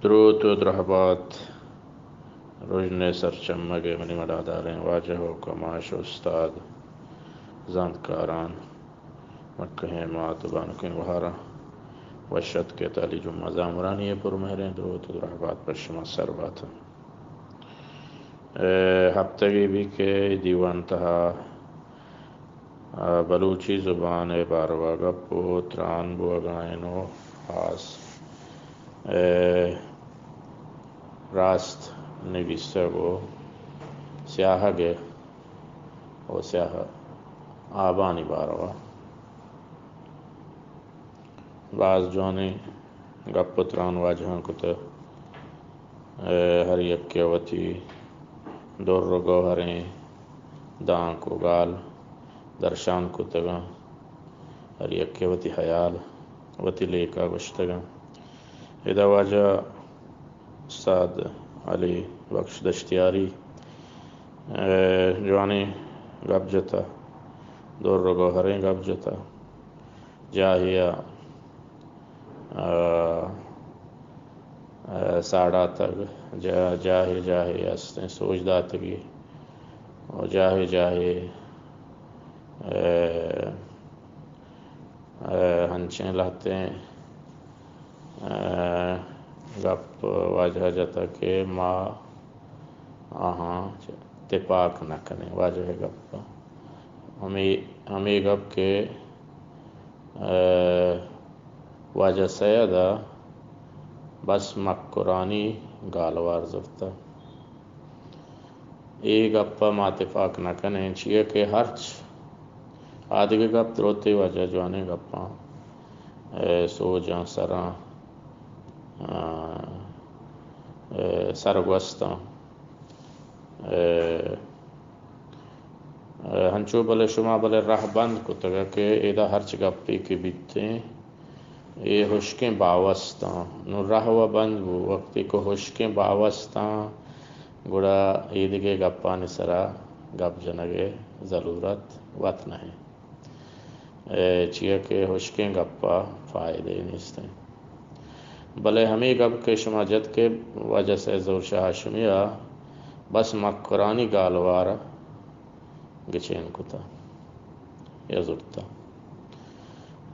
دروت و درہبات رژن ءِ سرچمگ ءِ منی مڑاداریں واجہ و کماش و استاد، زانتکاران، مکہیں مات و بانکیں گوہاراں، وش اتک ات علی جمعہ زامرانی ءِ پرمہریں دروت و درہبات پہ شما سر بات انت۔ اے ہپتگے بی کہ دیوان تہا، آ، بلوچی زبان ءِ باروا گپ و تران بوگا انت و خاص، اے، راست نویسگ و سیاہگ ءِ و سیاہ آبانی باروا باز جوانیں گپ و تران واجہاں کتہ۔ اے، ہر یکے وتی در و گوہریں دانک و گال درشان کتگاں۔ ہر یکے وتی ہیال، وتی لیکہ گوشتگاں۔ ادا واجہ استاد علی بخش دشتیاری، اے، جوانیں گپ جتہ، در و گوہریں گپ جتہ۔ جاہے ءَ، آ، آ، ساڑاتگ، جا-، جاہے جاہے استیں سوج داتگی و جاہے جاہے، آ، آ، ہنچیں لہتیں، آ، گپ واجہ جتگ کہ ما آہاں تپاک نہ کنیں۔ واجہ ءِ گپ ہمے، ہمے گپ کہ، آ، واجہ سید ءَ بس مکرانی گالوار زرتہ۔ اے گپ ءَ ما تپاک نہ کنیں، چیا کہ ہرچ آدگہ گپ دروتے واجہ جوانیں گپاں، اے، سوجاں سراں، آ، اے، سرگوستاں۔ اے، اے، ہنچو بلے شما بلے رہبند کتگ کہ ادا ہرچ گپے کہ بیتیں، اے ہشکیں باوستاں۔ نوں رہ و بند بو، وقتی کہ ہشکیں باوستاں، گڑا ایدگہ گپانی سرا گپ جنگ ءِ ضلورت وت نہ انت۔ اے، چیا کہ ہشکیں گپ ءَ فائدہ ئے نیست انت۔ بلے ہمے گپ کہ شما جت کہ واجہ سید ظہور شاہ ہاشمی ءَ بس مکرانی گالوار گچین کتہ یا زرتہ۔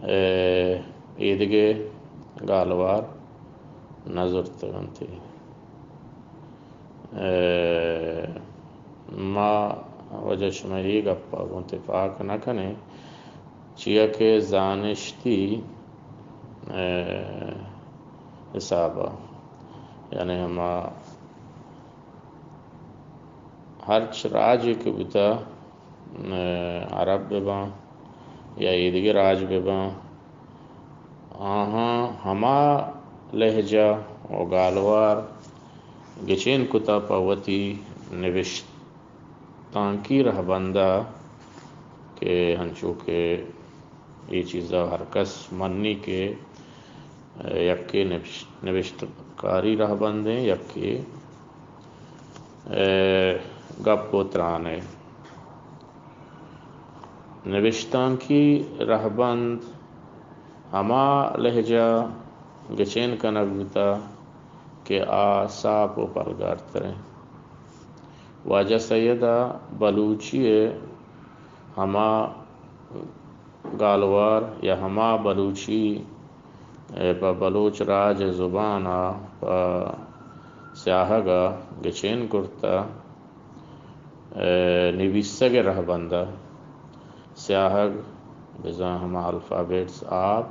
اے، ایدگہ گالوار نہ زرتگ انت۔ اے، ما واجہ شمئے اے گپ ءَ گوں تپاک نہ کنیں، چیا کہ زانشتی، اے، حساب ءَ، یعنی ہما ہرچ راجے کہ بوتہ، اے، عرب بہ باں یا ایدگہ راج بہ باں، آہاں ہما لہجہ و گالوار گچین کتہ پہ وتی نبشتانکی رہبند ءَ کہ ہنچو کہ اے چیز ءَ ہر کس منی کہ یکے نبش-، نبشتکاری رہبندیں، یکے، اے، گپ و ترانے۔ نبشتانکی رہبند ہما لہجہ گچین کنگ بوتہ کہ آ ساپ و پلگارتریں۔ واجہ سید ءَ بلوچی ءِ ہما گالوار یا ہما بلوچی، اے، پہ بلوچ راج ءِ زبان ءَ پہ سیاہگ ءَ گچین کرتہ، اے، نویسگ ءِ رہبند ءَ سیاہگ بزاں ہما الفابیٹس آپ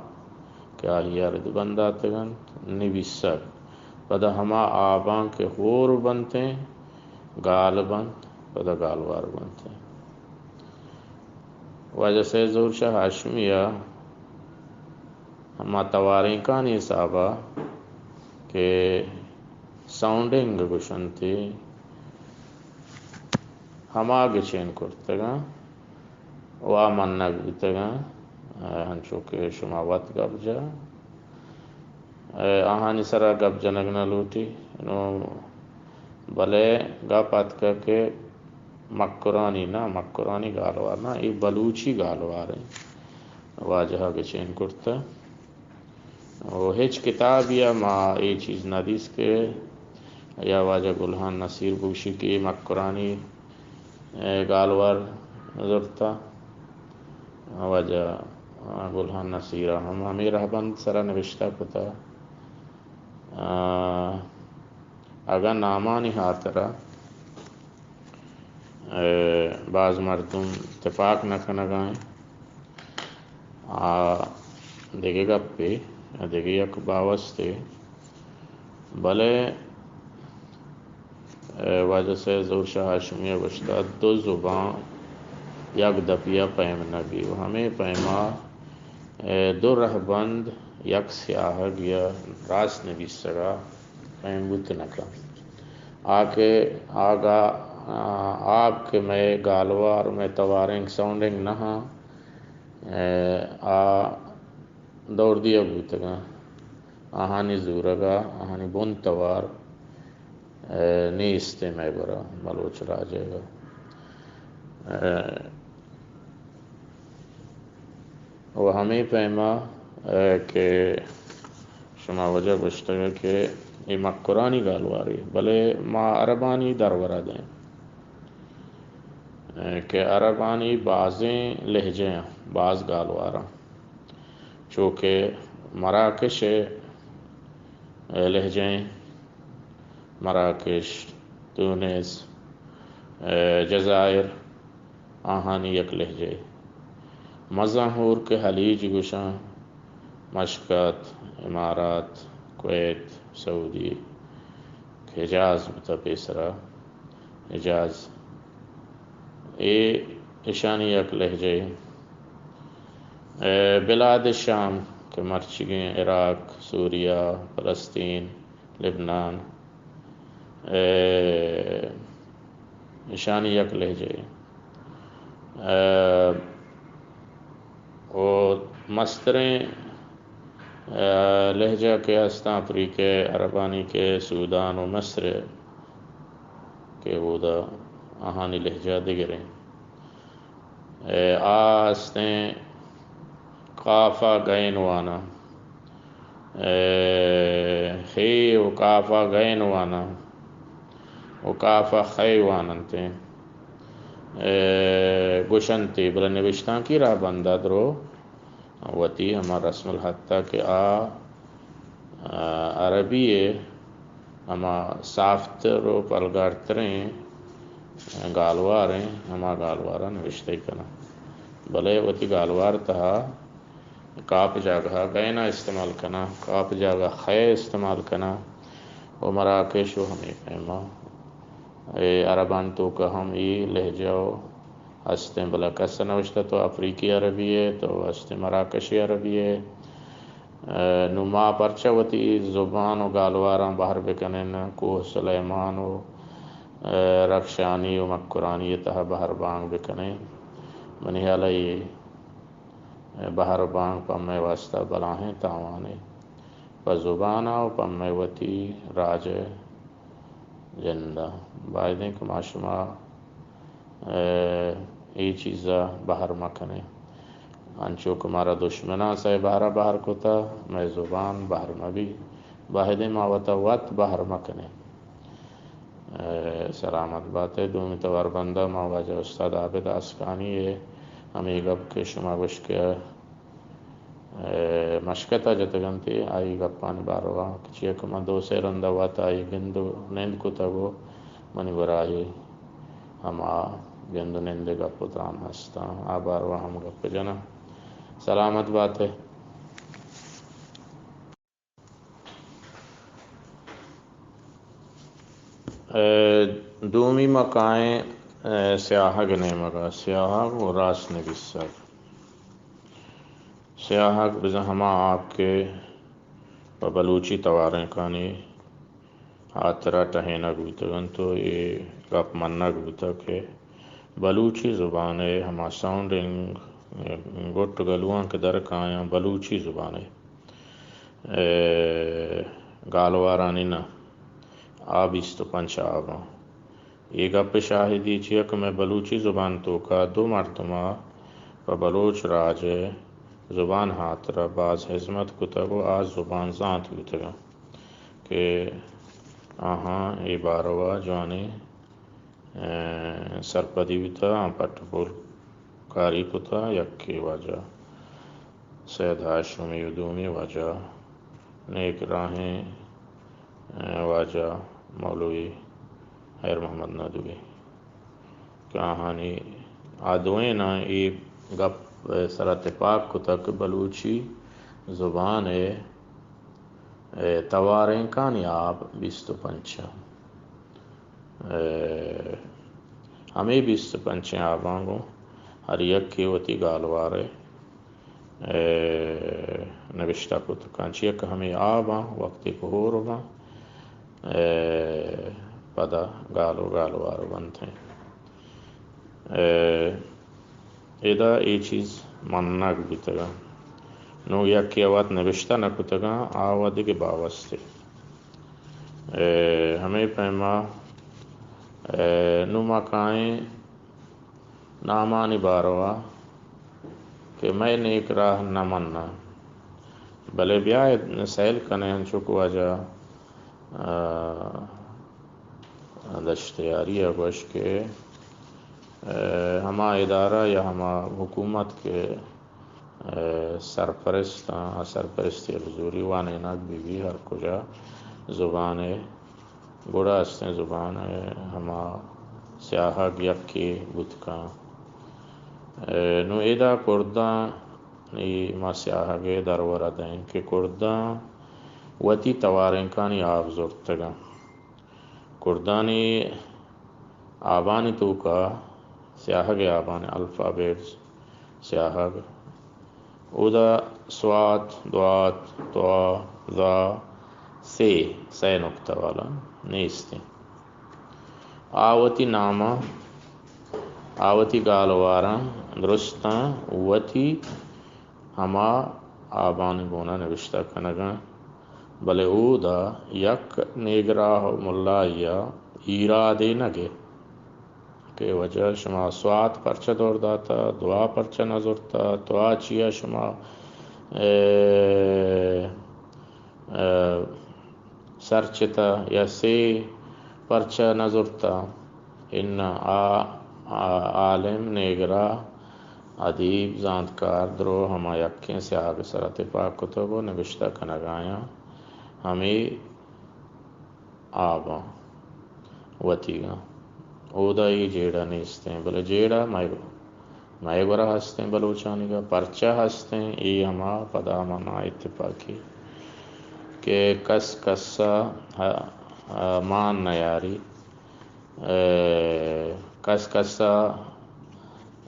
کہ آئی ءَ ردبند داتگ انت، نویسگ پدا ہما آباں کہ ہور بنتیں، گال بنت، پدا گالوار بنتیں۔ واجہ سید ظہور شاہ ہاشمی ءَ ہما توارینکانی حساب ءَ کہ ساؤنڈنگ گوشنتی، ہما گچین کرتگاں و آ منگ بوتگاں، ہنچو کہ شما وت گپ جا۔ اے، آہانی سرا گپ جنگ نہ لوٹی۔ نوں بلے گپ اتکہ کہ مکرانی نہ، مکرانی گالوار نہ، اے بلوچی گالوار انت۔ واجہ ءَ گچین کرتہ۔ و ہچ کتابی ءَ ما اے چیز نہ دیست کہ یا واجہ گلہان نصیر بگوشی کہ اے مکرانی، اے، گالوار زرتا۔ واجہ، آ، گلہان نصیر ءَ ہم ہمے رہبند سرا نوشتہ کتا۔ آ، اگاں نامانی ہاترا، اے، باز مردم تپاک نہ کنگا انت۔ آ دگہ گپے، آ دگہ یک باوستے، بلے، اے، واجہ سید ظہور شاہ ہاشمی ءَ گوشتہ، دو زبان یک دپی ءَ پیم نہ بی و ہمے پیما، اے، دو رہبند یک سیاہگ یا راست نبیسگ ءَ پیم بوت نہ کنت۔ آ کہ آگا، آ، آپ کہ مئے گالوار، مئے توارنگ، ساؤنڈنگ نہ ہاں، اے، آ دور دیگ بوتگاں۔ آہانی زورگا، آہانی بن توار، اے، نیست مئے گورا بلوچ راجے گا۔ اے، و ہمے پیما، اے، کہ شما وجہ گوشتگ کہ اے مکرانی گالواری، بلے ما عربانی درورا دیں، اے، کہ عربانی بازیں لہجے ہیں، باز گالواراں، چو کہ مراکش، اے، لہجے ہیں، مراکش، تونس، اے، جزائر، آہانی یک لہجے۔ مزن ہور کہ حلیج گوشاں، مشکت، امارات، کویت، سعودی، حجاز بوتا پیسرا، حجاز۔ اے اشانی یک لہجے۔ اے، بلاد شام کہ مرچیگیں عراق، سوریا، فلسطین، لبنان، اے، اشانی یک لہجے۔ اے، و مستریں، اے، لہجہ کہ ہستاں افریقہ عربانی کہ سودان و مصر کہ اودا آہانی لہجہ دگریں۔ اے، آ ہستیں قاف ءَ غین واناں۔ اے، خے و قاف ءَ غین واناں و قاف ءَ خے واننت۔ اے، گوشنتی، بلے نوشتانکی رہبند ءَ درو وتی ہما رسم الخط ءَ کہ آ، آ، عربی ءِ ہما صافتر و پلگارتریں گالواریں، ہما گالوار ءَ نوشتہ کناں۔ بلے وتی گالوار تہا قاف جاگہ ءَ غین ءَ استعمال کناں، قاف جاگہ ءَ خے استعمال کناں و مراکش و ہمے پیما۔ اے عربانی توکا ہم اے لہجہ و ہستیں، بلے کس ءَ نوشتہ تو افریقی عربی ئے، تو ہستیں مراکشی عربی ئے۔ اے، نوں ما پرچہ وتی زبان و گالواراں بہر بکنیں، کوہ سلیمان و، اے، رخشانی و مکرانی تہا بہر بانگ بکنیں؟ منی ہیال ءَ اے بہر بانگ پہ مئے واسطہ بلاہیں تاوانے۔ پہ زبان ءَ و پہ مئے وتی راج ءِ جند ءَ بایدیں کہ ما شما، اے، اے چیز ءَ بہر مکنیں۔ انچو کہ مارا دشمناں سئے بہر ءَ بہر کتہ، مئے زبان بہر مبی۔ بایدیں ما وت ءَ وت بہر مکنیں۔ اے، سلامت بات ئے۔ دومی توار بند ءَ ما واجہ استاد عابد آسکانی ءِ ہمے گپ کہ شما گوش کہ اے، مشکت ءَ جتگ اَنت، آئی گپانی باروا، چیا کہ من دو سے رند ءَ وت آئی گند و نند کتگ و منی گورا آئی ہما گند و نند ءِ گپ و تران ہستاں، آ باروا ہم گپ جناں۔ سلامت بات ئے۔ اے، دومی ما کائیں، اے، سیاہگ ءِ نیمگ ءَ، سیاہگ و راست نبیسگ۔ سیاہگ بزاں ہما آپ کہ پہ بلوچی توارینکانی ہاترا ٹہینگ بوتگ اَنت و اے گپ منگ بوتگ کہ بلوچی زبان ءِ ہما ساؤنڈنگ، گٹ گلواں کہ در کایاں بلوچی زبان ءِ، اے، گالوارانی نہ، آ بیست و پنچ آباں۔ اے گپ ءِ شاہدی چیا کہ مئے بلوچی زبان توکا دو مردم ءَ پہ بلوچ راج ءِ زبان ہاترا باز ہزمت کتگ و آ زبان زانت بوتگاں کہ آہاں اے باروا جوانیں، اے، سرپدی بوتہ، آں پٹ و پول کاری کتہ، یکے واجہ سید ہاشمی و دومی واجہ نیک راہیں، اے، واجہ مولوی خیر محمد ندوی کہ آہانی آ دوئیناں اے گپ ءِ سرا تپاک کتگ کہ بلوچی زبان ءِ، اے، توارینکانی آب بیست و پنچ اَنت۔ اے، ہمے بیست و پنچیں آباں گوں ہر یکے وتی گالوارے، اے، نبشتہ کت کنت۔ چیا کہ ہمے آباں وقتے کہ ہور باں، اے، پدا گال و گالوار بنت۔ اے، ادا اے چیز منگ بیتگاں۔ نوں یکے ءَ وت نبشتہ نہ کتگاں، آ وَ دگہ باوستے۔ اے، ہمے پیما، اے، نوں ما کائیں نامانی باروا کہ مئے نیک راہ نہ مناں، بلے بیا سیل کنیں انچو کہ واجہ، آ، دشتیاری ءَ گوش کہ، اے، ہما ادارہ یا ہما حکومت کہ، اے، سرپرست آں، آ سرپرستی ءَ بزوری وانینگ بہ بی ہر کجا زبان ءِ، گڑا استیں زبان ءِ ہما سیاہگ یکے بوت کن۔ اے، نوں ادا کرداں اے ما سیاہگ ءِ درور ءَ دئیں کہ کرداں وتی توارینکانی آب زرتگاں۔ کردانی آبانی توکا سیاہگ ءِ آبانی الفابیٹس سیاہگ، اودا سوات، دوات، توا، زا، سے، سئے نقطہ والا نیست اِنت۔ آ وتی ناماں، آ وتی گالواراں درستاں وتی ہما آبانی گونا نبشتہ کنگاں، بلے اودا یک نیگراہ و ملائیا ایرادے نہ گیت کہ واجہ شما سوات پرچہ دور داتا، دوا پرچہ نہ زرتا، توا چیا شما، اے، اے، سرچتہ یا سے پرچہ نہ زرتہ؟ اناں، آ، آ عالم، نیگراہ، ادیب، زانتکار درو ہما یکیں سیاہگ ءِ سرا تپاک کتگ و نبشتہ کنگایاں ہمے آباں وتیگاں۔ اودا اے جیڑہ نیستیں، بلے جیڑہ مئے مئے گورا ہستیں بلوچانیگا، پرچہ ہستیں، اے ہما پدا ہما نااتفاقی کہ کس کسا ہ-، ہ-، مان نیاری، اے، کس کسا،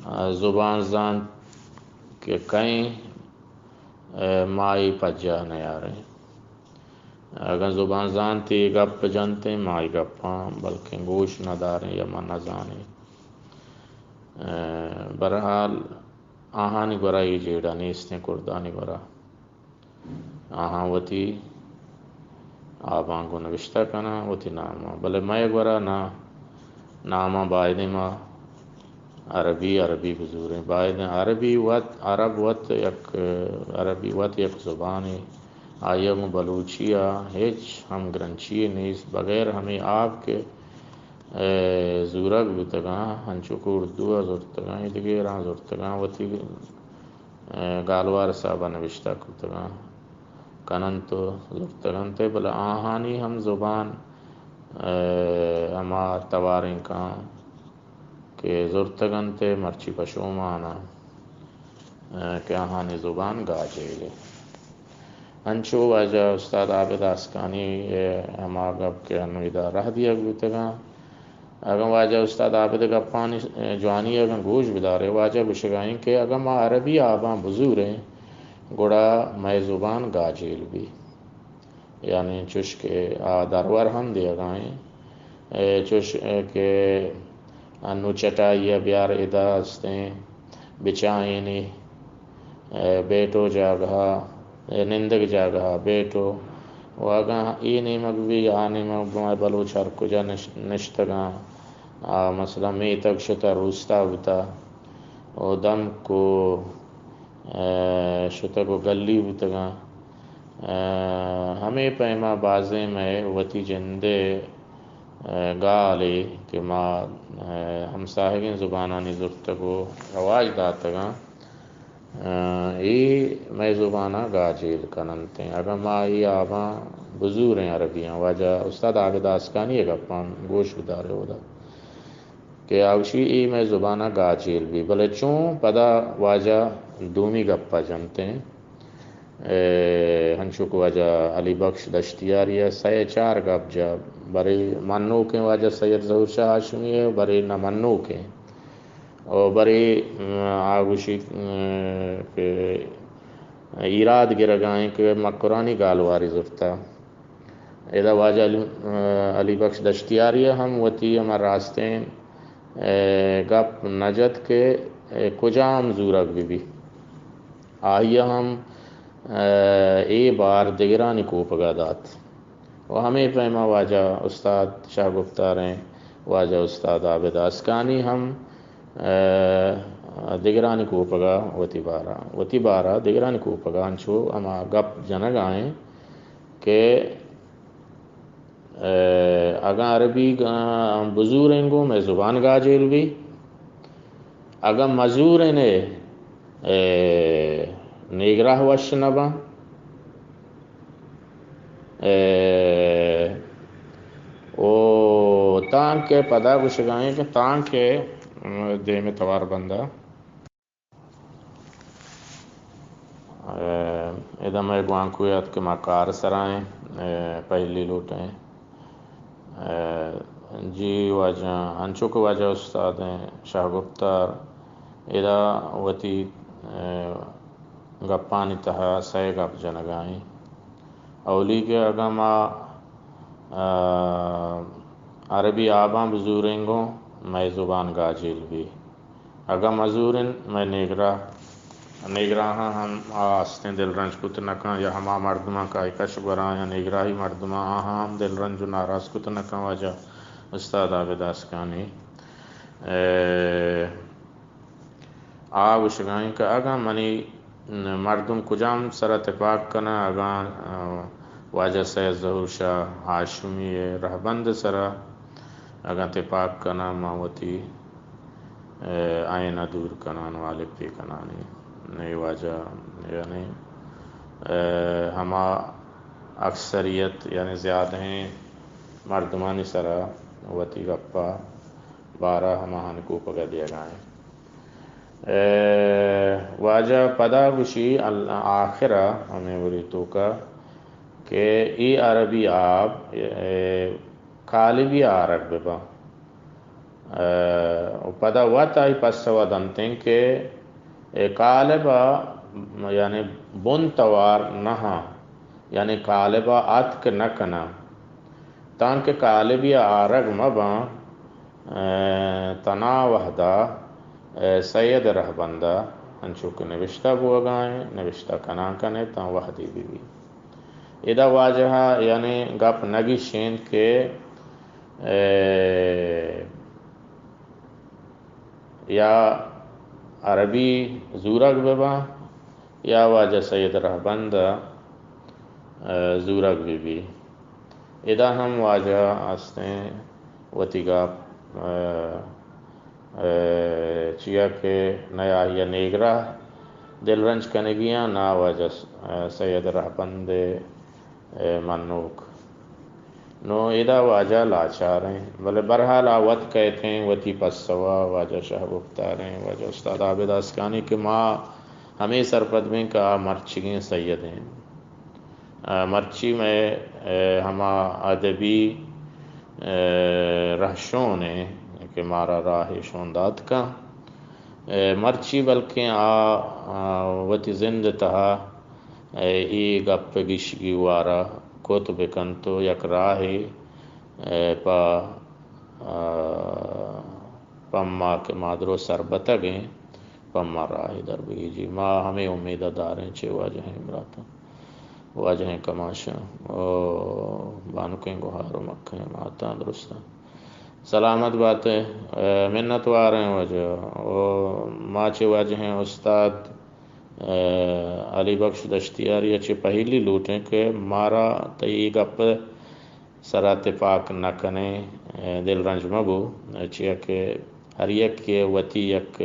ا، زبان زانت کہ کئیں، اے، مائی پجاہ نیاریں۔ اگاں زبان زانتے گپ جنتیں، ما اے گپاں بلکیں گوش نہ داریں یا ما نہ زانیں۔ اے، بہرحال، آہانی گورا اے جیڑہ نیستیں کردانی گورا۔ آہاں وتی آباں گوں نبشتہ کناں، وتی ناماں۔ بلے مئے گورا نہ، ناماں بایدیں ما عربی، عربی بزوریں۔ بایدیں عربی وت، عرب وت یک، عربی وت یک زبانے۔ آئی ءَ گوں بلوچی ءَ ہچ ہمگرنچی یے نیست، بغیر ہمے آب کہ، اے، زورگ بوتگاں، انچو کہ اردو ءَ زرتگاں، اے دگراں زرتگاں، وتی، اے، گالوار حساب ءَ نبشتہ کتگاں، کننت و زرتگ اَنت، بلے آہانی ہم زبان، اے، ہما توارینکاں کہ زرتگ اَنت، مرچی پشومان اَنت، اے، کہ آہانی زبان گاجیل اِنت۔ انچو واجہ استاد عابد آسکانی ءِ ہما گپ کہ انوں ادا راہ دیگ بوتگاں، اگاں واجہ استاد عابد ءِ گپانی جوانی اگاں گوش بدارے، واجہ گوشگا ایں کہ اگاں ما عربی آباں بزوریں، گڑا مئے زبان گاجیل بی۔ یعنی چوش کہ آ درور ہم دیگا ایں، اے، چوش کہ انوں چٹائی ءَ بیار ادا ہستیں، بچائینی، اے، بیٹو جاگہ، اے، نندگ جاگہ بیٹو۔ و اگاں اے نیمگ بی، آ نیمگ بی، ما بلوچ ہر کجا نش-، نشتگاں۔ آ، مثلاً میتگ شتہ، روستا بوتہ۔ و دمک و ء، شتگ و گلی بوتگاں۔ ء، ہمے پیما بازیں مئے وتی جندے، ء، گالے کہ ما، ء، ہمساہگیں زبانانی زرتگ و رواج داتگاں۔ ء، اے مئے زباناں گاجیل کننت۔ اگاں ما اے آباں بزوریں عربیاں، واجہ استاد عابد آسکانی ء گپاں گوش بدارے اودا کہ آ گوشی اے مئے زباناں گاجیل بی، بلے چون پدا واجہ دومی گپا جنتیں۔ اے، ہنچو کہ واجہ علی بخش دشتیاری ء سئے چار گپ جا، برے منوکیں واجہ سید ظہور شاہ ہاشمی ء، برے نہ منوکیں۔ او برے، م، آ گوشی، م، کہ ایراد گرگائیں کہ مکرانی گالواری زرتا۔ ادا واجہ علی، م، علی بخش دشتیاری ء ہم وتی ہما راستیں، اے، گپ نہ جت کہ، اے، کجام زورگ بہ بی۔ آئی ء ہم، اے، اے بار دگرانی کوپگا دات۔ و ہمے پیما واجہ استاد شاہ گپتاریں، واجہ استاد عابد آسکانی ہم، اے، دگرانی کوپگا وتی بارا، وتی بارا دگرانی کوپگا انچو ہما گپ جنگائیں کہ، اے، اگاں عربی گا-، بزوریں گوں مئے زبان گاجیل بی، اگاں مزوریں، اے، نیگراہ وش نہ باں۔ اے، او تانکہ پدا گوشگائیں کہ تانکہ، م، دیم توار بندہ۔ اے، ادا مئے گوانکو یات کہ ما کار سرائیں، اے، پہلی لوٹیں۔ اے، جی واجہ، انچو کہ واجہ استاد ہیں، شاہ گپتار، ادا وتی، اے، گپانی تہا سئے گپ جنگائیں۔ اولی کہ اگاں ما، اے، عربی آباں بزوریں گوں، مئے زبان گاجیل بی۔ اگاں مزوریں مئے نیگراہ، نیگراہاں ہم آ استیں دلرنج کت نہ کن یا ہما مردماں کہ آئی کش گوراں یا نیگراہی مردماں آہاں ہم دلرنج و ناراض کت نہ کن واجہ استاد عابد آسکانی۔ اے، آ گوشگائیں کہ اگاں منی مردم کجام سرا تپاک کناں، اگاں، آ، واجہ سید ظہور شاہ ہاشمی ء رہبند سرا اگاں تپاک کناں، ما وتی، اے، عین ء دور کنان، والپی کنانی۔ نئے واجہ یعنی، اے، ہما اکثریت یعنی زیادہیں مردمانی سرا وتی گپا بارا ہماہانی کوپگا دیگائیں۔ اے، واجہ پدا گوشی ال-، آخرا ہمیں وری توکا کہ ای عربی آب، اے، کالبی آرگ ببا۔ اے، و پدا وت آئی پسوا دنتیں کہ اے کالبا یعنی بن توار نہ، یعنی کالبا اتک نہ کنا۔ تانکہ کالبی آرگ مباں، اے، تنا وہدا، اے، سید رہبندا انچو کہ نوشتہ بوگائیں، نوشتہ کنان کنے تاں وہدی بی بی۔ ادا واجہ یعنی گپ نگیشینت کہ، اے، یا عربی زورگ بباں، یا واجہ سید رہبند، اے، زورگ بہ بی۔ ادا ہم واجہ استیں وتی گپ، اے، اے، چیا کہ نیا یا نیگراہ دلرنج کنگیاں، نا واجہ س-، اے، سید رہبند، اے، منوک۔ نو ادا واجہ لاچاریں، بلے برحال آ وت کئیتیں وتی پسوا، واجہ شاہ گپتاریں، واجہ استاد عابد آسکانی کہ ما ہمے سرپد بیں کہ آ مرچیگیں سید ایں۔ آ، مرچی مئے، اے، ہما ادبی، اے، رہشون ایں کہ مارا راہ شون دات کن۔ اے، مرچی بلکیں آ، آ، وتی زند تہا، اے، اے گپ گیشگی وارا کت بکنت و یک راہے، اے، پہ، آ، پہ ما کہ ما درو سربتگیں، پہ ما راہے در بگیجی۔ ما ہمے امیدہ داریں چہ واجہیں براتاں، واجہیں کماشاں، او بانکیں گوہار و مکہیں ماتاں درستاں۔ سلامت باتیں، اے، منتواریں واجہ، او ما چہ واجہیں استاد علی بخش دشتیاری ءَ چہ پہلی لوٹیں کہ مارا تئی گپ سرا تپاک نہ کنیں، دل رنج مہ بو، چیا کہ ہر یکے وتی یک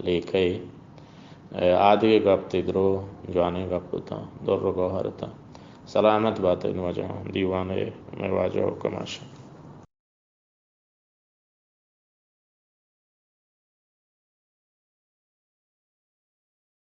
لیکہ، آدگہ گپ تئی درو جوانیں گپ اتاں، در و گوہر اتاں۔ سلامت بات نواجہاں، دیوان ءِ مئے واجہ و کماشاں۔